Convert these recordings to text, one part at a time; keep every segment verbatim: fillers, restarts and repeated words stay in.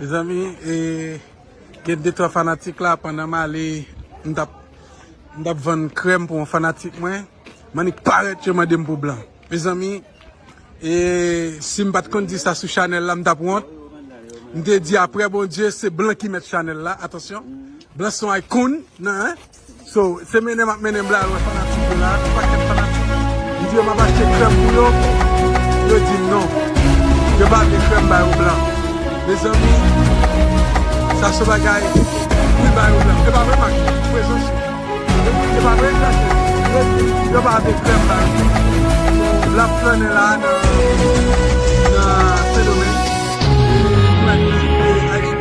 Mezanmi, e, gen de twa fanatik la, pandan m ale, m t ap, m t ap vann krèm pou yon fanatik mwen. M annik parèt, yo mande m pou blan. Mezanmi, e, si m pa t konn di sa sou chanèl la, m t ap wont. M te di, apre Bondye, se blan ki mèt chanèl la. Atansyon. Blan se yon icon, nan, hein? So, se mennen m ap mennen blan al wè fanatik yo la, yon pakèt fanatik. M di yo m ap achte krèm pou yo, yo di m non. Yo pa vle krèm ba yo blan. Mezanmi, sa se bagay, wi, ba yo blan. E pa vre, Max? Prezans yo. E pa vre, Max? Yo di yo pa vle krèm ba yo blan. L ap flannen la nan, nan Sendomeng. E, e, e,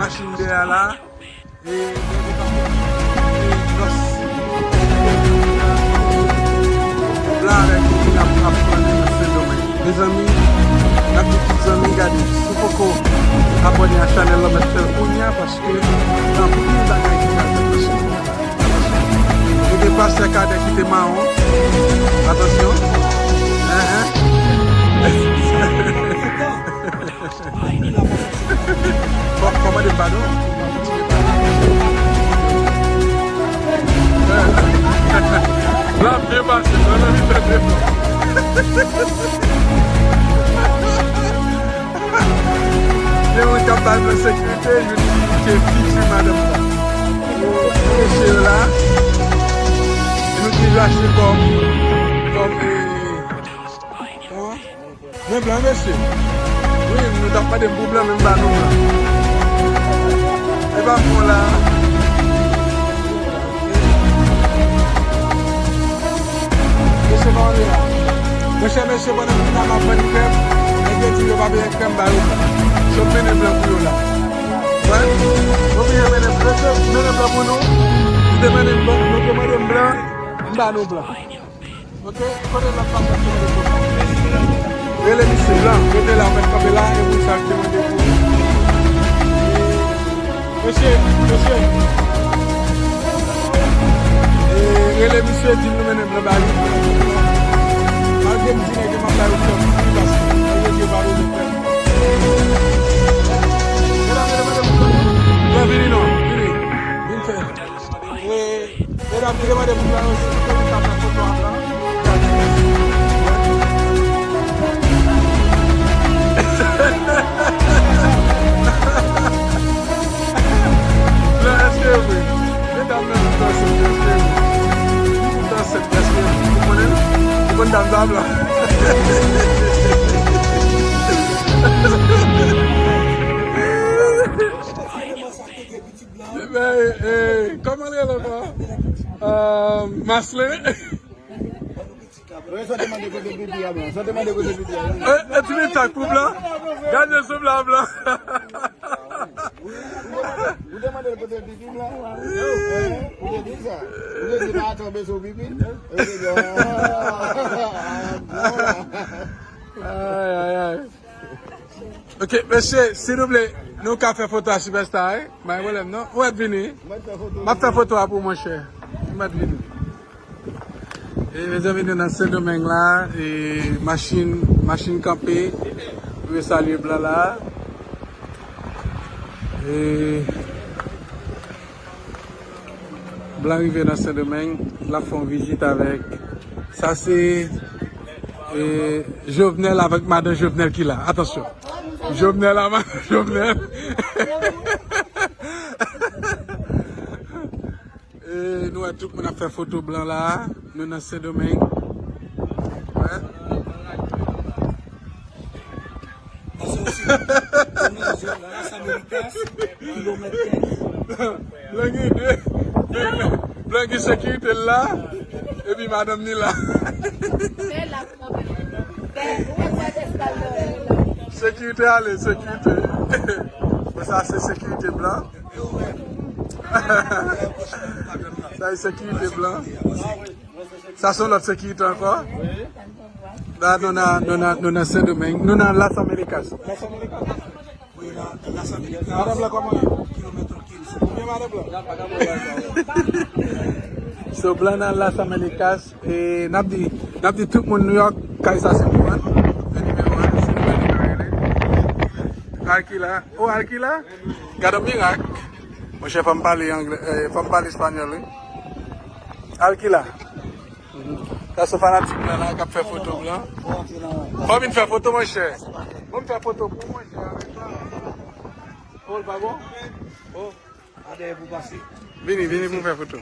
machin dèyè la. E, e, e, e, lòs. Blan avèk moun ap, ap flannen nan Sendomeng. Mezanmi, n ap di tout zanmi, gade, si w poko abòne a chanèl la, mèt fè l kounye a, paske gen anpil bagay ki pral fèt nan chanèl la. Atansyon. Yo gen pastè Kadè ki te mawon. Atansyon. Enhen. Fò, fò mande m padon. L ap byen pase, non, nan mitan de fò. Gen moun k ap bay mwen sekirite, yo di ke fiti madanm sa. Mesye yo la, e nou ki rache kòm, kòm, e, kòman? Mwen blan, mesye. Wi, nou t ap mande m pou blan, men m ba nou blan. E pa bon la. Mesye, pa antre la. Monchè, mesye, pandan m ap vann krèm, nèg yo di yo pa bezwen krèm ba yo blan. So, m mennen blan pou yo la. Wè? M oblije mennen, mesye, mennen blan pou nou. Nou te mennen blan, nou te mande m blan, m ba nou blan. Ok, kote lòt pastè ki mande pou blan? Rele misye blan, rete la, w mèt kanpe la, e moun sa ki te mande pou. Mesye, mesye. E, rele misye, di l nou mennen blan ba li. Malgre m di nèg yo m ap ba yo frè m fri, paske nèg yo di yo pa bezwen frè m. Medam, medam, medam, blan vini non, vini. Vin fè. E, medam, ki te mande pou blan yo, si nou te vin ka fè foto a blan, gratis. Blan, èske e vre? Medam nan tout ansent, èske e vre? Tout ansent, èske e vre? Ou konnen l? Ou konn dam sa, blan? Ebyen, e, e, kòman l rele ankò? Euh, Maslin. Wi, sa te mande kote pipi a blan. Sa te mande kote pipi a blan. E, e ti mitak pou blan. Gade sou blan, blan. Ou te mande kote pipi blan. Ou te di sa. Ou te di pa tonbe sou pipi. Ou te di, ah, ah, ah. Ay, ay, ay. Ok, mesye, silvouplè, nou ka fè foto a Sipèsta, wi? Pa gen pwoblèm, non? Ou mèt vini. M ap fè foto a pou ou, monchè. Ou mèt vini. E, mezanmi, nou nan Sendomeng la, e, machin, machin kanpe, nou vle salye blan la. E, Blan rive nan Sendomeng, l ap fè yon vizit avèk. Sa se, e, Jovenel avèk madan Jovenel ki la. Atansyon. Jovenel a madan Jovenel. E nou wè tout moun ap fè foto blan la. Nou nan Sendomeng. Wè. Pase osi, nan Las Américas, kilomèt kenz. Blan gen de, blan gen sekirite l la, epi madanm ni la. Sekirite ale, sekirite. Bon, sa se sekirite blan. Sa se sekirite blan. Sa se yon lòt sekirite ankò. La, nou nan, nou nan, nou nan Sendomeng. Nou nan Las Américas. Las Américas. Wi, nan, nan Las Américas. Madanm lan kòman ye? Kilomèt kenz. Ou byen, madanm lan? So, blan nan Las Américas. E n ap di, n ap di tout moun New York, kay sa se pou mwen. Se nimewo a, se nimewo a rele. Alkila. Oh, Alkila? Gad yon mirak. Monchè, fò m pale anglè, eh, fò m pale espanyòl, wi. Alkila. Sa se fanatik mwen la k ap fè foto blan. Fò m vin fè foto, monchè. Fò m fè foto pou mwen, monchè, avèk sa. Oh, l pa bon? Oh. Vini, vini pou fè foto.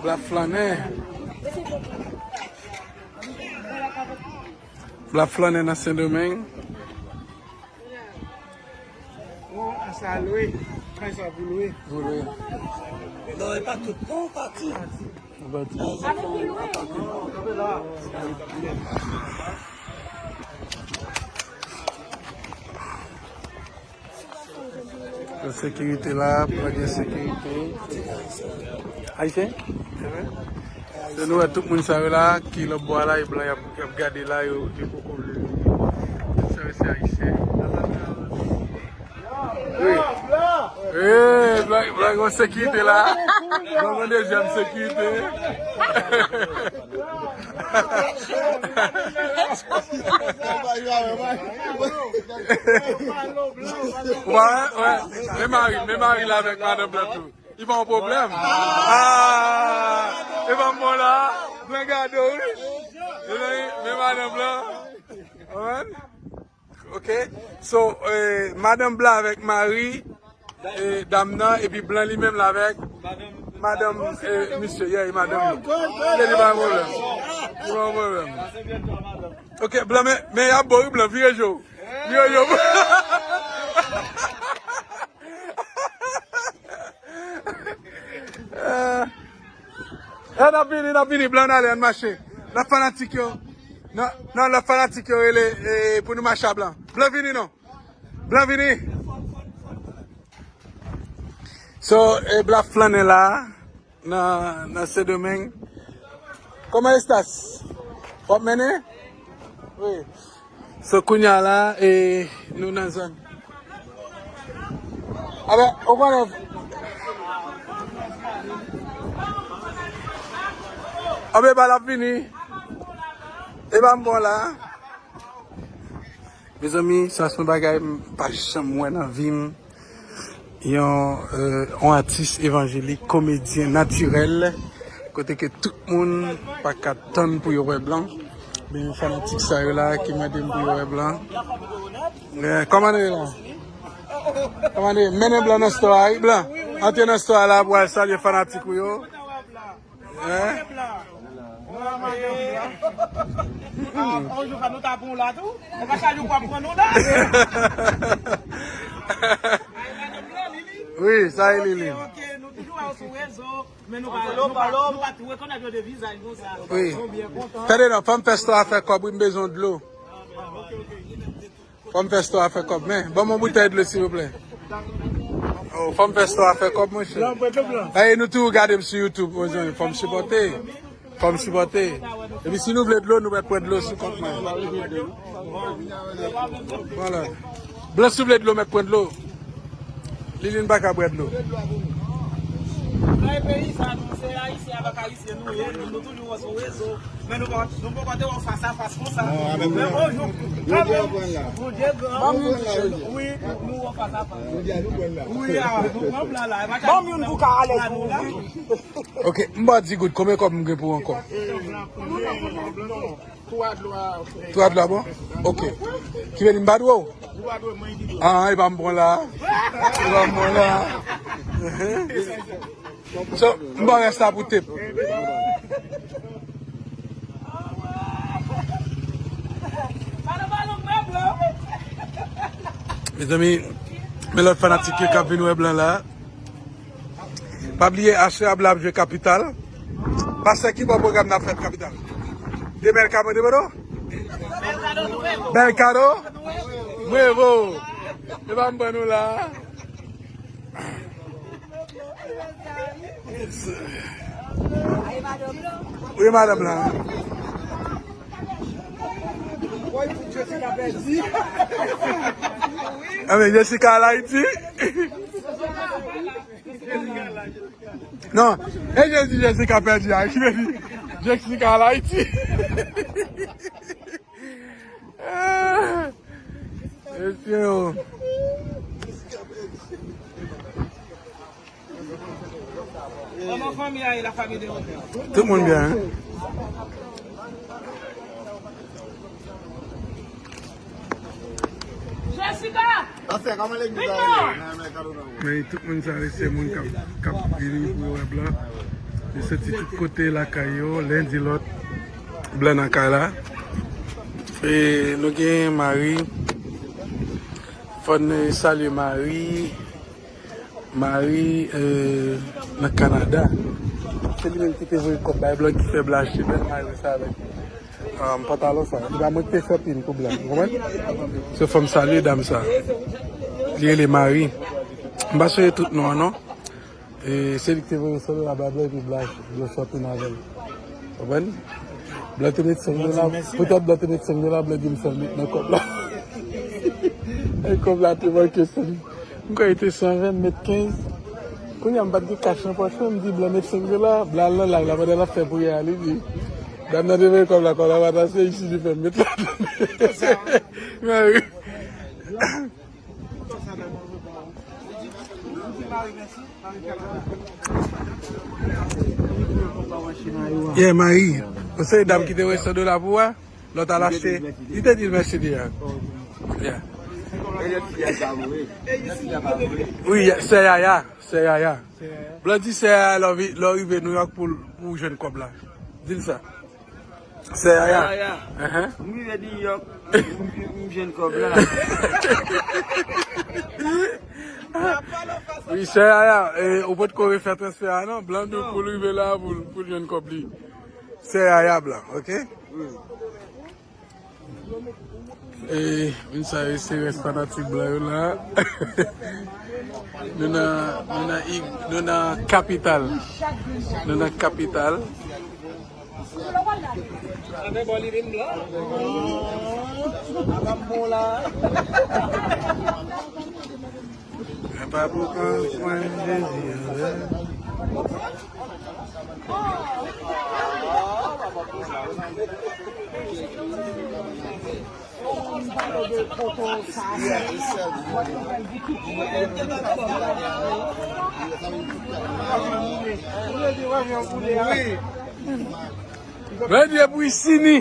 Blan flannen. Blan flannen nan Sendomeng. Ou sa lwe. Kay sa pou lwe. Pou lwe. Non, e pa tout. Non, pati. Pati. Sekirite la, pa gen sekirite. Ayisyen? Se nou wè tout moun sa yo la, ki lòt bò a la, e blan y ap, y ap gade la, yo, yo poko vle vini. Tout sa yo se Ayisyen. Wi. Wi, blan, blan gon sekirite la. Blan gon dezyèm sekirite. Wè, wè. Men mari, men mari la avèk madanm blan tou. Li pa yon pwoblèm. Ah, e pa m bon la. Blan gade w, wi. Men madanm blan. Konprann? Ok. So, eh, madanm blan avèk mari, eh, dam nan, epi blan li menm la avèk madanm, eh, misye, yeah, e madanm li. Li pa yon pwoblèm. Li pa yon pwoblèm. Ok, blan, men, men y ap bo wi, blan, vire je w. Vire je w. Eh, eh, n ap vini, n ap vini, blan, n ale, ann mache. Lòt fanatik yo. Non, non, lòt fanatik yo rele, eh, pou nou mache a blan. Blan vini non. Blan vini. So, eh, blan flannen la, nan, nan Sendomeng. Kòman estas? W ap mennen? Wi. So, kounye a la, eh, nou nan zòn. Aben, ou konnen. Aben, bal ap vini. E pa m bon la. Mezanmi, sa se yon bagay m pa janm wè nan vi m. Yon, euh, yon atis evanjelik, komedyen natirèl, kote ke tout moun pa ka tann pou yo wè blan. Men fanatik sa yo la ki mande m pou yo wè blan. Eh, kòman nou ye la? Kòman nou ye? Mennen blan nan store a, wi, blan. Antre nan store a la pou al salye fanatik ou yo. Hein? Ah, on jou fè nou ta pran w la tou. E pa chak jou w ap pran nou la. Wi, sa e Lili. Ok, ok, nou toujou wè w sou rezo, men nou pa, nou pa, nou pa tou rekonèt yo de vizaj konsa. Wi. Nou byen kontan. Tande non, fò m fè store a fè kòb, wi, m bezwen dlo. Fò m fè store a fè kòb, men ban m yon boutèy dlo, silvouplè. Oh, fò m fè store a fè kòb, monchè. Ey, nou toujou gade m sou YouTube, mezanmi, fò m sipòte. Fò m sipòte. Epi si nou vle dlo, nou mèt pran dlo sou kont mwen. Vwala. Blan, si w vle dlo, mèt pran dlo. Liline pa ka bwè dlo. Nan peyi sa, nou se Ayisyen avèk Ayisyen, nou ye, nou, nou toujou wè sou rezo. Men nou pa, nou poko te wè fas a fas konsa. Men yon jou, kanmenm, Bondye gran. Wi, nou wè fas a fas. Wi, a, nou pran plan la. Ban m youn pou ka alèz pou ou, wi. Ok, m ba w di goud, konbyen kòb m gen pou ankò? Twa dlo a bon? Ok. Ki vle di m pa dwe w? Ah, e pa m pran la. E pa m pran la. So, m ba w rès la pou tep. Mezanmi, men lòt fanatik yo k ap vin wè blan la. Pa bliye, aswè a blan ap jwe Kapital. Pastè, ki bò pwogram n ap fèt Kapital? De Bèl Kado, de Bodo? Bèl Kado? Mwen vo. E pa m ban nou la. Wi, madanm lan. Anben, Jessica al Ayiti. Non, e Jezi, Jessica pèdi a, ki vle di Jessica al Ayiti. Mesye yo. Kòman fanmi a ye, la famille de Rodrigue? Tout moun byen, hein? Jessica! Pastè, kòman legliz la ye? Men tout moun sa yo, se moun k ap, k ap vini pou yo wè blan. Yo soti tout kote lakay yo, len di lòt. Blan nan kay la. E nou gen Mari. Fò n salye Mari. Mari, euh, nan Kanada. Se li menm ki te voye kòb bay blan ki fè blan achte bèl Mari sa avèk, euh, pantalon sa. Se pa mwen ki te shopping pou blan, ou konprann? Se fò m salye dam sa. Li rele Mari. M pa sonje tout non an, non. E se li ki te voye san dola bay blan epi blan, blan shopping avè l. Konprann? Blan te met senk dola, poutèt blan te met senk dola, blan di m fè l met nan kòb la. E kòb la te manke senk. M kwè li te san ven, m met kenz. Kounye a m pa t gen kach nan pòch mwen, m di blan met senk dola, blan al nan live la pandan l ap fè priyè a, li di, dam nan te voye kòb la, kòb la pa t ase, isi li fè m met la. Mari. Yeah, Mari. Ou se dam ki te voye san dola pou ou a? Lòt al achte. Li te di l mèsi deja. Yeah. Wi, sè Yaya. Sè Yaya. Blan di sè Yaya lè w vi-, lè w rive Nouyòk pou, pou w jwenn kòb la. Di l sa. Sè Yaya. Yaya. Enhen. M rive Nouyòk, m, m, m jwenn kòb la. Wi, sè Yaya, e, ou potko refè transfè a non. Blan di w pou l rive la pou, pou l jwenn kòb li. Sè Yaya blan, oke? Wi. E, moun sa yo se rès fanatik blan yo la. Nou nan, nou nan ig-, nou nan kapital. Nou nan kapital. Apa pou pran swen Jezi avè. Bondye pou Isini.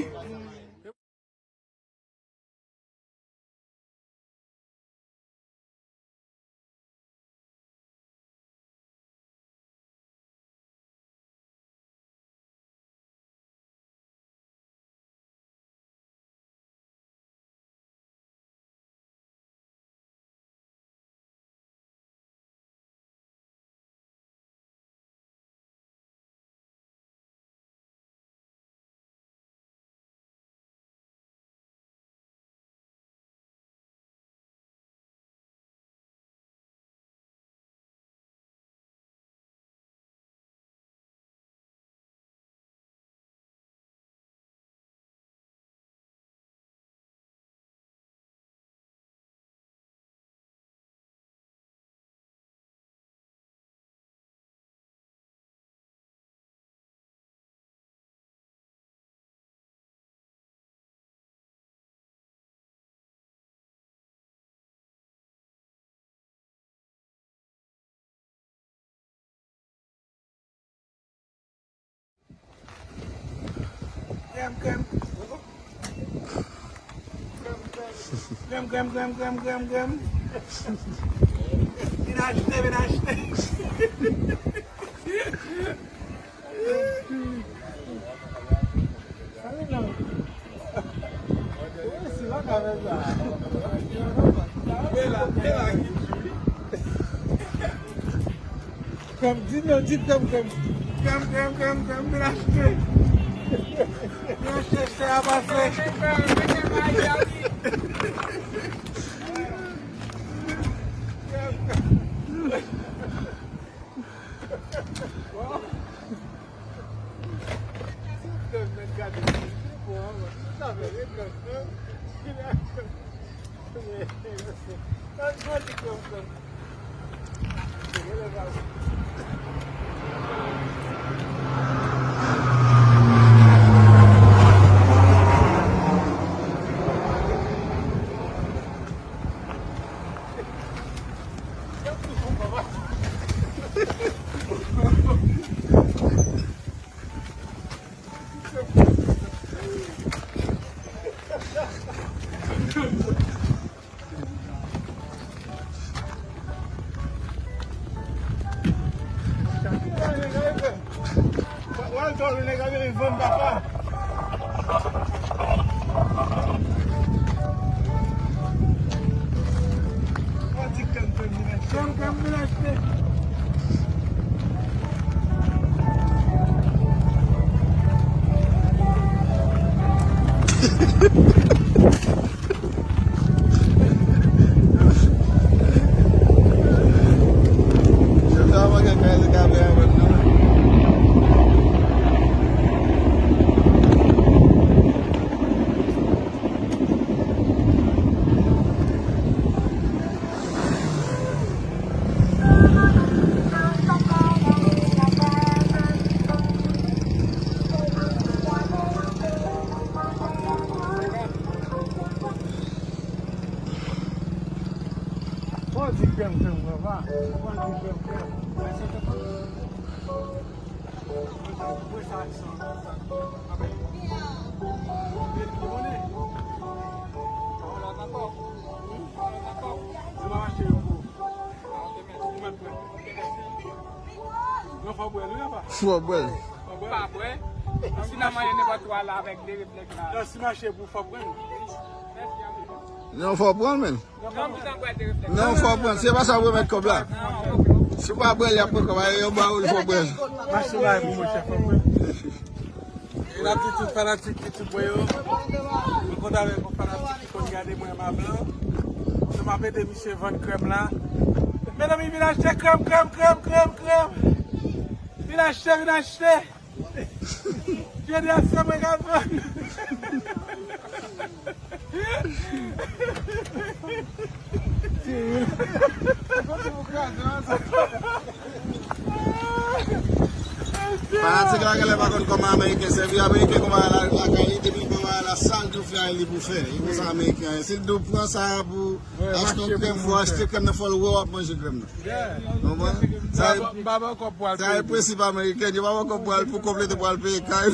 Krèm, krèm. Krèm, krèm, krèm, krèm, krèm, krèm. Vin achte, vin achte. Krèm, di non, di krèm, krèm. Krèm, krèm, krèm, krèm, vin achte. Vin achte, chè a pase. Vann papa. Mwen di kèm kèm vin achte. Kèm kèm vin achte. Bon, di krèm, krèm, papa. Bon, di krèm, krèm. Fò bwè l. Pa bwè. Si n ap manje nenpòt twa la avèk de reflèks la. Non, si mache pou fò bwè l. Non, fò pran l, men. Non, fò pran l. Se pa sa w remèt kòb la. Si w pa pran l, y ap pran kòb la. Yo ba ou l, fò pran l. Mache bay pou mwen, chèf, fò pran l. E n ap di tout fanatik YouTube mwen yo. Mwen kontan avèk yon fanatik ki konn gade mwen, ma blan. Se m ap ede misye vann krèm la. Medam, vin achte krèm, krèm, krèm, krèm, krèm. Vin achte, vin achte. Jodi a se mwen k ap vann. Fanatik la genlè pa konn kòman Ameriken sèvi. Ameriken konn bagay la lakay li, depi l pran bagay la, sa l di w fè a, li pou fè. E konsa Ameriken an ye. Si l di w pran sa pou achte yon krèm, fò achte krèm nan, fò l wè w ap manje krèm nan. Konprann? Sa e, sa e prensip ameriken. Yo pa pran kòb pou al pou konplete pou al peye kay.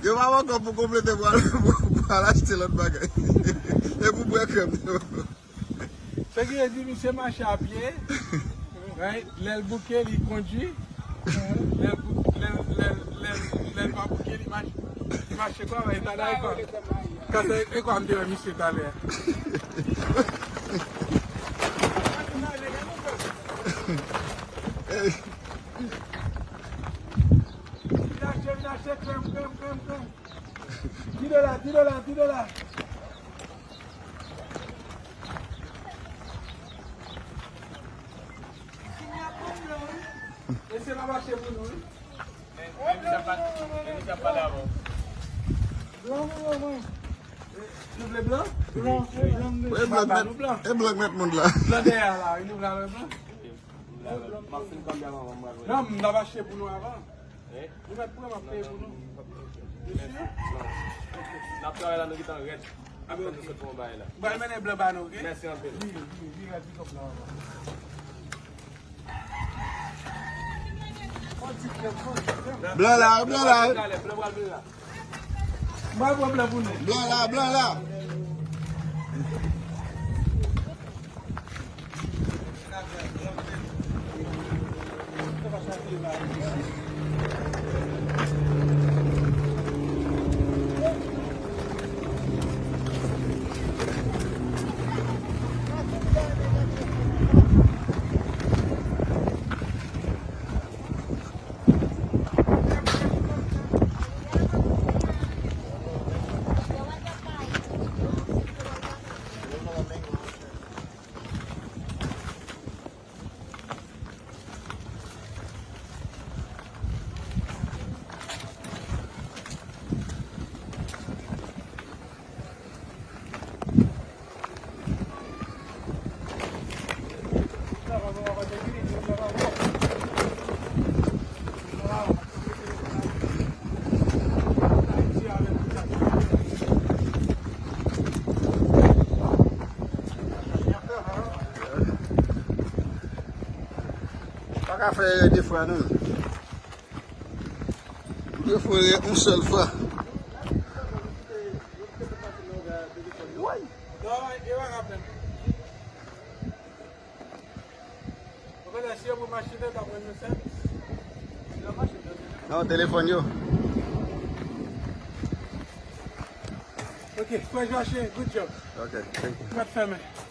Yo pa pran kòb pou konplete pou al, pou al achte lòt bagay. E pou bwè krèm. Sa ki vle di misye mache a pye. Right? Lè l bouke, li kondui. Lè l bou-, lè, lè, lè, lè l pa bouke, li mache, li mache kwa, e ta dayè kwa. Kase, e kwa m te wè misye talè a? Vin achte, vin achte, krèm, krèm, krèm, krèm. Di dola, di dola, di dola. Mesye pa mache pou nou, wi. Men, men misye ap pale, men misye ap pale avè w. Blan, blan, blan. Nou vle blan? Blan, blan, blan. E blan k mèt, e blan k mèt moun la. Blan dèyè a la, wi, nou vle avè blan? M ap fin kanpe avan, m pral wè. Non, m t ap achte pou nou avan. Nou mèt pran, m ap peye pou nou. Mesye? N ap travay la, nou gentan rèd. Apre nou sot pran bagay la. Bay mennen blan ba nou, oke? Mèsi anpil. Wi, wi, wi, rèd, pikòp la, avan. Blan la, blan la. Blan pral vin la. Mwen pran blan pou nou. Blan la, blan la. Pa ka fè erè de fwa, non. Ou dwe fè erè yon sèl fwa. Woy! Non, e pa ka fè. Ou konnen si yo pou machin nan, ta pran yon sèvis. Non, telefòn yo. Ok, frè Joachim, good job. Ok, thank you. Mwen fèmen.